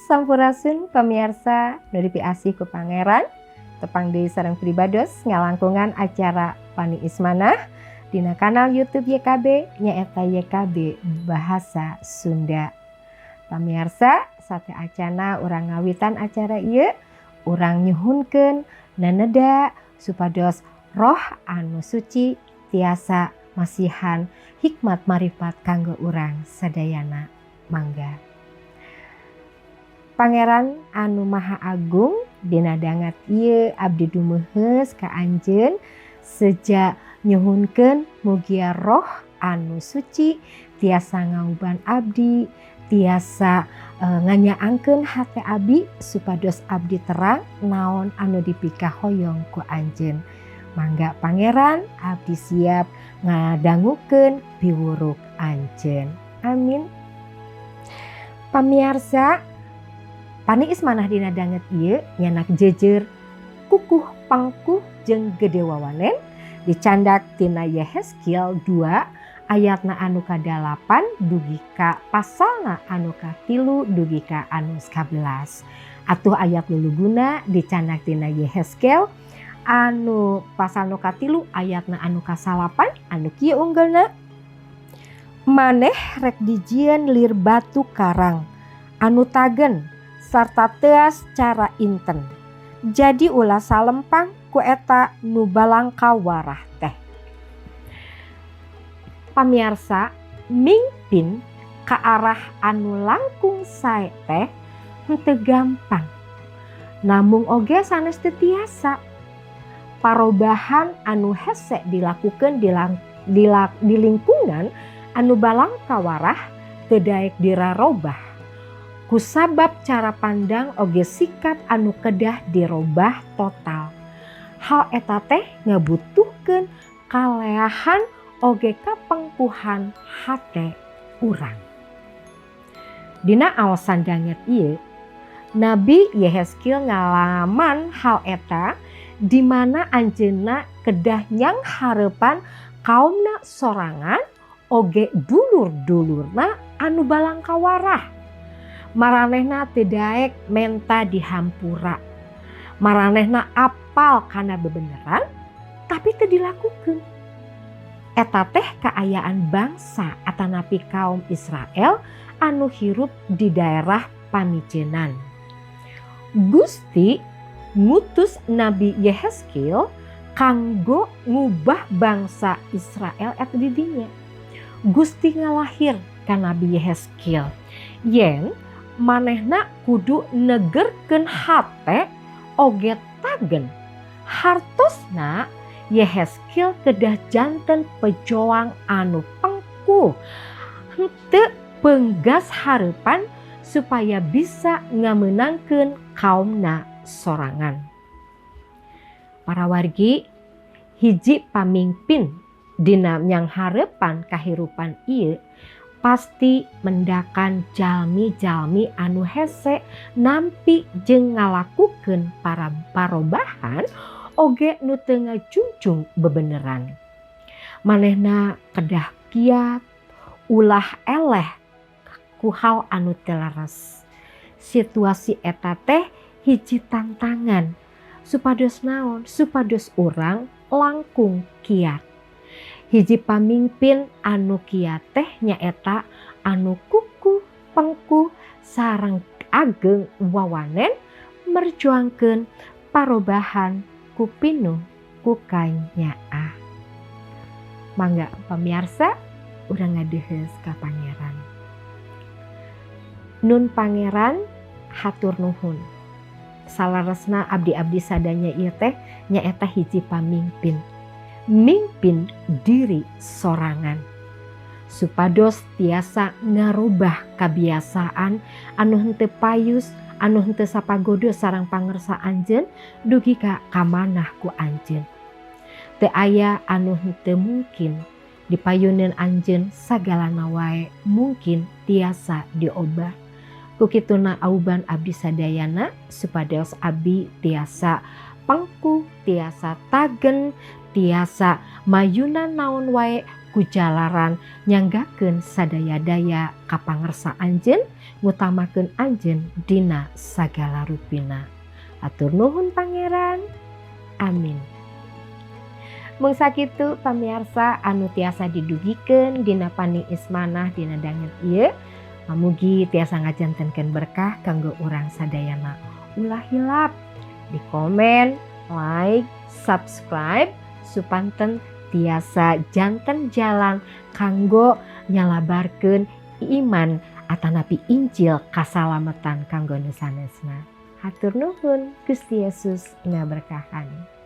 Sampurasun, pemirsa nu dipiasih ku Pangeran. Tepang deui sareng pribados ngalangkungan acara Paniis Manah dina kanal YouTube YKB, nyaeta YKB Bahasa Sunda. Pamirsa, sateuacana urang ngawitan acara ieu, urang nyuhunkeun naneda supados Roh anu Suci tiasa masihan hikmat marifat kanggo urang sadayana. Mangga. Pangeran anu Maha Agung, dina danget ieu abdi dumeheus ka anjeun seja nyuhunkeun mugia Roh anu Suci tiasa ngauban abdi, tiasa nganyaangkeun hate abdi supados abdi terang naon anu dipikahoyong ku anjeun. Mangga, Pangeran, abdi siap ngadangukeun piwuruk anjeun. Amin. Pamiarsa, paniis manah dina danget ieu nyanak jejer kukuh pangkuh jeung gede wawanen, dicandak tina Yehezkiel 2 ayatna anu ka-8 dugi ka pasalna anu ka-3 dugi ka anu 11. Atuh ayat luluguna dicandak tina Yehezkiel anu pasal nu ka-3 ayatna anu ka-9 anu kieu unggelna: "Maneh rek dijieun lir batu karang anu tagen sarta teuas cara inten. Jadi ulah salempang ku eta nu balangka warah teh." Pamiarsa, mingpin ka arah anu langkung sae teh henteu gampang. Namung oge sanes teu tiasa. Parobahan anu hese dilakukeun di lingkungan anu balangka warah teu daek dirarobah, kusabab cara pandang oge sikap anu kedah dirobah total. Hal eta teh ngabutuhkeun kaleahan oge kapengkuhan hate urang. Dina aosan danget ieu, Nabi Yehezkiel ngalaman hal eta di mana anjeunna kedah nyanghareupan kaumna sorangan oge dulur-dulurna anu balangka warah. Maranehna teu daek menta dihampura. Maranehna apal kana bebeneran, tapi teu dilakukeun. Eta teh kaayaan bangsa atanapi kaum Israel anu hirup di daerah pamicenan. Gusti ngutus Nabi Yehezkiel kanggo ngubah bangsa Israel eta di dinya. Gusti ngalahir ka Nabi Yehezkiel yen manehna kudu negerkeun hate oge tagen. Hartosna Yehezkiel kedah janten pejuang anu pengkuh, henteu penggas hareupan supaya bisa ngamenangkeun kaumna sorangan. Para wargi, hiji pamimpin dina nyanghareupan kahirupan ieu pasti mendakan jalmi-jalmi anu hese nampi jeung ngalakukeun para parobahan oge nu teu ngajungjung bebeneran. Manehna kedah kiat, ulah eleh ku hal anu teu leres. Situasi eta teh hiji tantangan supados naon? Supados urang langkung kiat. Hiji pamimpin anu kiat teh nyaeta anu kukuh pengkuh sareng ageng wawanen merjuangkeun parobahan ku pinuh ku kanyaah. Mangga, pamiarsa, urang ngadeheus ka Pangeran. Nun Pangeran, hatur nuhun. Saleresna abdi-abdi sadaya ieu teh nyaeta hiji pamimpin. Mingpin diri sorangan supados tiasa ngarubah kabiasaan anu henteu payus, anu henteu sapagodo sareng pangersa anjeun dugi ka kamanah ku anjeun. Teu aya anu henteu mungkin dipayuneun anjeun, sagalana wae mungkin tiasa diobah. Ku kituna auban abdi sadayana supados abdi tiasa pengkuh, tiasa tagen, tiasa mayunan naon wae kujalaran nyanggakeun sadaya-daya kapangersa Anjeun, ngutamakeun Anjeun dina sagala rupina. Atur nuhun, Pangeran. Amin. Mung sakitu, pamiarsa, anu tiasa didugikeun dina paniis manah dina danget ieu. Mugi tiasa ngajantenkeun berkah kanggo urang sadayana. Ulah hilap di komen, like, subscribe supanten tiasa janten jalan kanggo nyalabarkeun iman atanapi Injil kasalamatan kanggo nu sanesna. Hatur nuhun, Gusti Yesus ngaberkahan.